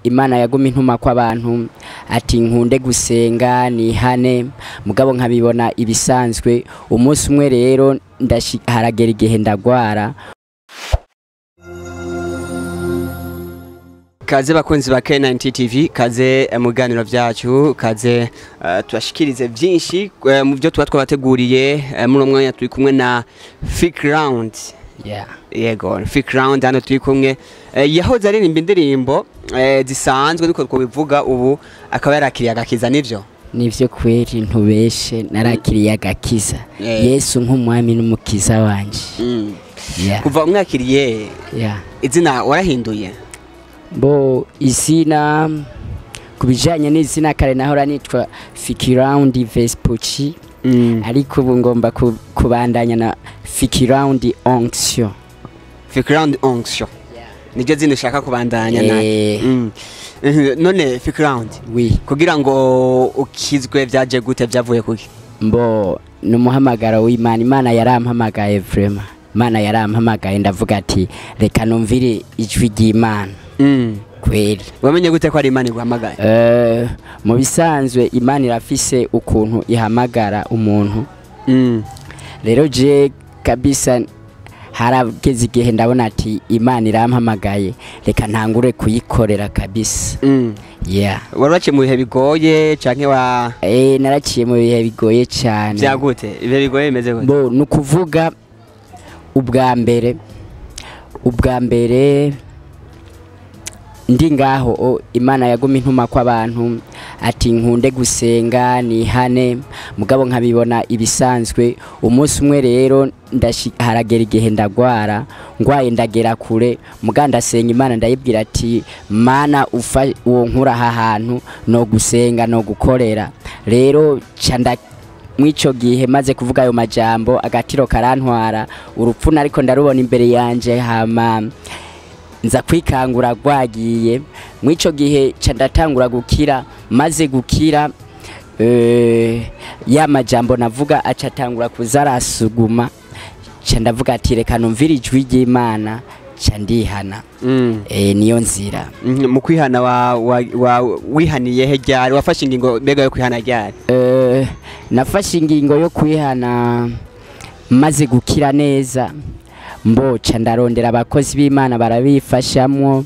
Imana yaguma intuma kw'abantu ati nkunde gusenga nihane, mugabo nkabibona ibisanzwe. Umunsi umwe rero haragera igihe ndagwara. Kaze bakunzi ba K90 TV, kaze mu biganiro byacu, kaze tubashikirize byinshi mu byo tuba twabateguriye. Muri umwanya turi kumwe na Fik Round. Yego, Fik Round hano turi kumwe, yahoze aririmba indirimbo zisanzwe niko twobivuga, ubu akaba yarakiriye agakiza, nivyo? Nivyo kweri, ntubeshe, narakiriye agakiza. Yesu nk'umwami n'umukiza wanje. Kuva umwakiriye, izina warahinduye? Bo izina, kubijanye n'izina, kare nahora nitwa Fik Round Vespucci, ariko ubu ngomba kubandanya na Fik Round Onction. Fik Round Onction niryo zina ushaka kubandanya nayo? None Fik Round, Oui. kugira ngo ukizwe byaje gute, byavuye kuki? Mbo numuhamagaro w'Imana, Imana yarampamagaye vraiment. Imana yarampamagaye, ndavuga ati reka numvire ijwi ry'Imana. Kweli. Wamenye gute ko ari Imana iguhamagaye? Mu bisanzwe Imana irafise ukuntu ihamagara umuntu. Rero je kabisa harageze igihe ndabona ati Imana irampamagaye, reka ntangure kuyikorera kabisa. Wari waciye mu bihe bigoye canke wa Naraciye mu bihe bigoye cyane. Vyagute? Ibihe bigoye bimeze gute? Bo nukuvuga ubwa mbere ndi ngaho, Imana yaguma intuma kw'abantu ati nkunde gusenga nihane, mugabo nkabibona ibisanzwe. Umunsi umwe rero haragera igihe ndagwara, ngwaye ndagera kure, muga ndasenga Imana, ndayibwira ati Mana ufa uwo nkura aha hantu no gusenga no gukorera. Rero ca mwico gihe maze kuvuga ayo majambo, agatiro karantwara, urupfu nariko ndarubona imbere yanje, hama nza kwikangura rwagiye. Mwico gihe ca ndatangura gukira, maze gukira ya majambo navuga aca atangura kuzarasuguma, ca ndavuga ati reka numvire ijwi ry'Imana, ca ndihana. Niyo nzira. Mu kwihana wa wihaniye he ryari? Wafashe ingingo mbega yo kwihana ryari? Nafashe ingingo yo kwihana maze gukira neza. Mboca ndarondera abakozi b'Imana barabifashamwo,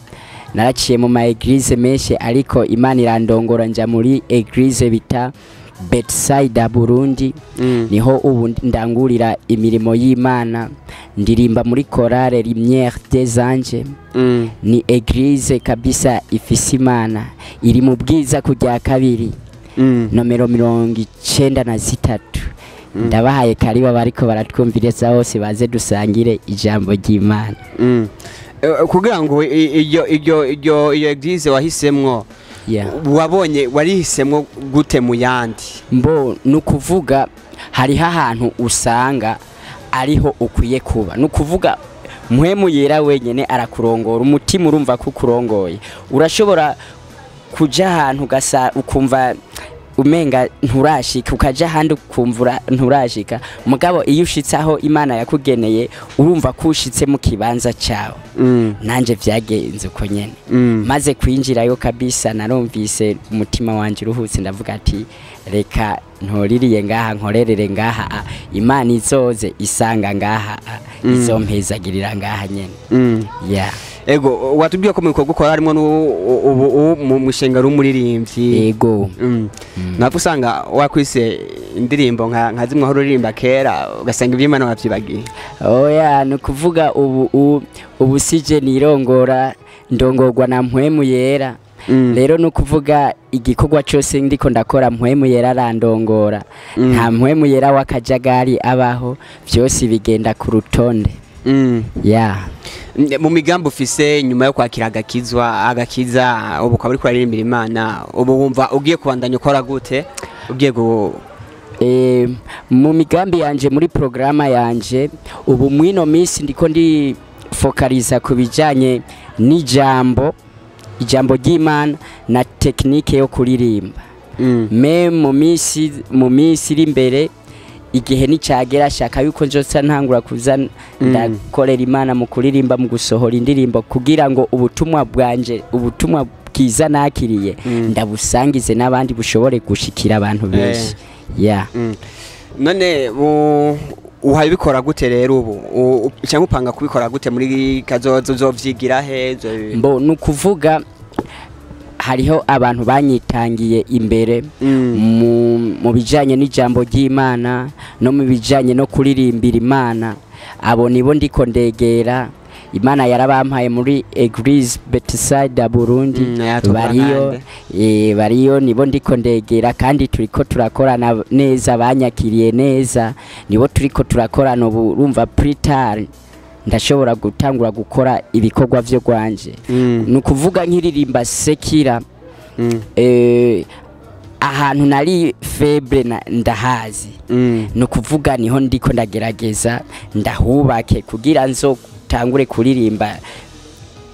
naraciye mu ma église menshi, ariko Imana irandongora nja muri église bita Bethsaida Burundi. Niho ubu ndangurira imirimo y'Imana, ndirimba muri chorale Lumière des Anges. Ni église kabisa ifise Imana, iri mu bwiza kujya kabiri, nomero 93. Ndabahaye kariba bariko baratwumviriza hose, baze dusangire ijambo ry'Imana. Kugira ngo iyo iyo iyo iyo église wahisemwo, wabonye warihisemwo gute mu yandi? Mbo nukuvuga hariho ahantu usanga ariho ukwiye kuba, nukuvuga Mpwemu Yera wenyene arakurongora, umutima urumva ko ukurongoye. Urashobora kuja ahantu ugasa ukumva umenga nturashika, ukaja ahandi ukumvura nturashika, mugabo iyo ushitse aho Imana yakugeneye urumva ko ushitse mu kibanza cyawe. Nanje vyagenze uko nyene. Maze kwinjirayo kabisa narumvise umutima wanje uruhutse, ndavuga ati reka ntoririye ngaha, nkorerere ngaha, Imana izoze isanga ngaha, izompezagirira ngaha nyene. Ego, watubwiye ko mu bikorwa ukora harimo ubu mu mushinga w'umuririmbyi. Yego. Napfa usanga wakwise indirimbo nka zimwe aho uririmba kera, ugasanga iby'Imana wavyibagiye. Oya, nukuvuga ubu sije nirongora, ndongorwa na Mpwemu Yera. Rero nukuvuga igikorwa cyose ndiko ndakora Mpwemu Yera arandongora. Nta Mpwemu Yera w'akajagari abaho, byose bigenda ku rutonde. Mu migambi ufise nyuma yo kwakira agakiza, ubu ukaba uriko uraririmbira Imana, ubu wumva ugiye kubandanya ukora gute? Ugiye mu migambi yanje, muri programa yanje ubu mwino minsi ndiko ndi focaliza ku bijanye n'ijambo, ijambo ry'Imana na technique yo kuririmba. Me mu minsi iri imbere igihe nicagera shaka yuko nzosa ntangura kuza ndakorera Imana mu kuririmba, mu gusohora indirimbo, kugira ngo ubutumwa bwanje, ubutumwa Bwiza nakiriye ndabusangize n'abandi, bushobore gushikira abantu benshi. Yeah. None uhaye bikora gute rero ubu, cyangwa upanga kubikora gute muri kazoza? Uzovyigira he? Mbo nukuvuga hariho abantu banyitangiye imbere mu bijanye n'ijambo ry'Imana no mu bijanye no kuririmbira Imana. Abo nibo ndiko ndegera. Imana yarabampaye muri Eglise Bethsaida Burundi, bariyo bariyo, nibo ndiko ndegera kandi turiko turakorana neza, banyakiriye neza, nibo turiko turakorana ubu. Urumva pritar ndashobora gutangura gukora ibikorwa vyo gwanje. Nukuvuga nkiririmba sekira, ahantu nari febre ndahazi. Nukuvuga niho ndiko ndagerageza ndahubake kugira nzo tangure kuririmba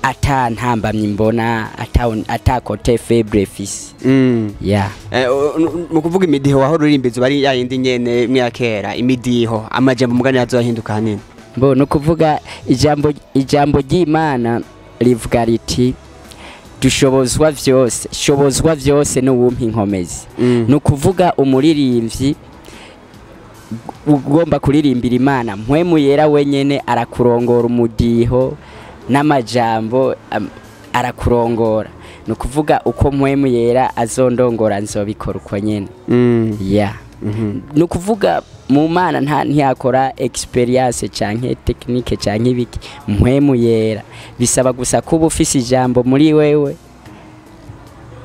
ata ntambamye mbona, ata kote febre fisi. Yeah. Mu kuvuga imidiho waho uririmbizo bari yayindi nyene myakera, imidiho amajambo mugani azohinduka hanini. Mbo nukuvuga ijambo ry'Imana rivuga riti dushobozwa vyose, shobozwa vyose n'uwumpa inkomezi. Nukuvuga umuririmbyi ugomba kuririmbira Imana, Mpwemu Yera wenyene arakurongora umudiho n'amajambo, arakurongora. Nukuvuga uko Mpwemu Yera azondongora nzobikora uko nyene. Yeah. Nukuvuga mu Mana ntiyakora experience canke technique canke ibiki. Mpwemu Yera bisaba gusa kuba ufise ijambo muri wewe,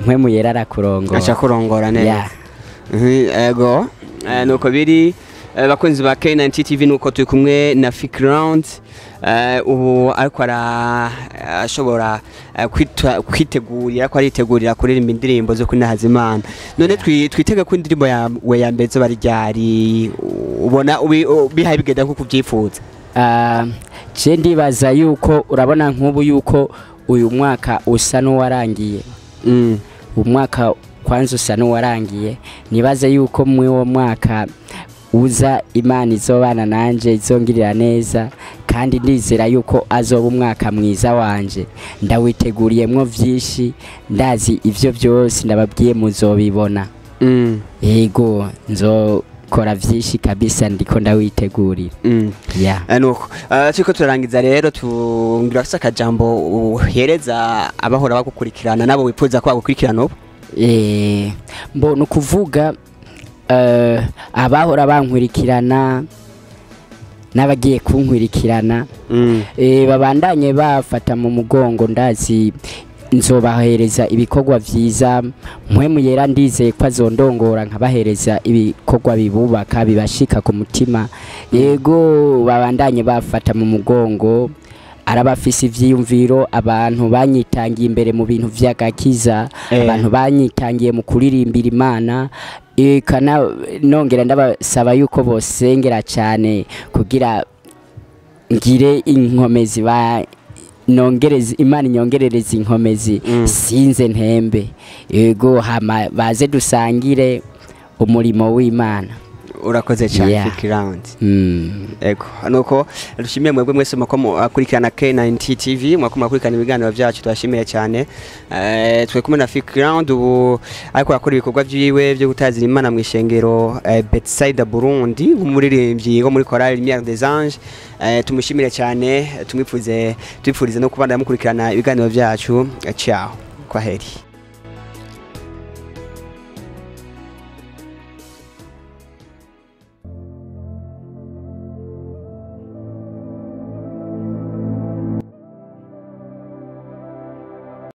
Mpwemu Yera arakurongora, acha kurongora neza. Ego nuko biri. Bakunzi ba K90 TV, nuko turi kumwe na Fikround, ubu ariko arashobora kwitegurira ko aritegurira kuririmba indirimbo zo kunahaza Imana. None twitega ko indirimbo yawe ya mbere zo bari ryari, ubona bihaye bigenda nko kuvyifuza? Je ndibaza yuko urabona nk'ubu yuko uyu mwaka usa n'uwarangiye. Umwaka kwanza usa n'uwarangiye, nibaze yuko muri uwo mwaka uza Imana izobana nanje, izongirira neza, kandi ndizera yuko azoba umwaka mwiza wanje. Ndawiteguriyemwo vyinshi, ndazi ivyo byose ndababwiye muzobibona. Yego nzokora vyinshi kabisa, ndiko ndawitegurira. Yeah. Nuko turiko turarangiza rero, tungira afise akajambo uhereza abahora bagukurikirana nabo wifuza ko bagukurikirana ubu. Mbo nukuvuga abahora bankurikirana n'abagiye kunkurikirana, babandanye bafata mu mugongo, ndazi nzobahereza ibikorwa vyiza. Mpwemu Yera ndizeye ko azondongora nkabahereza ibikorwa bibubaka bibashika ku mutima. Yego babandanye bafata mu mugongo, arabafise ivyiyumviro, abantu banyitangiye imbere mu bintu vy'agakiza, abantu banyitangiye mu kuririmbira Imana. Kana nongera ndabasaba yuko bosengera cyane kugira ngire inkomezi, ba nongereze Imana inyongerereze inkomezi, sinze ntembe. Yego hama baze dusangire umurimo w'Imana. Urakoze cyane Fikround. Ego nuko dushimiye mwebwe mwese muko mukurikirana K90 TV, mwako mukurikirana ibiganiro byacu, twashimiye cyane. Twe kumwe na Fikround ubu ariko akora ibikorwa byiwe byo gutazira Imana mu ishengero Bethsaida Burundi, nk'umuririmbyi wo muri Chorale Lumière des Anges. Tumushimire cyane, tumwipfuze twipfurize no kubandanya mukurikirana ibiganiro byacu. Ciao, kwaheri.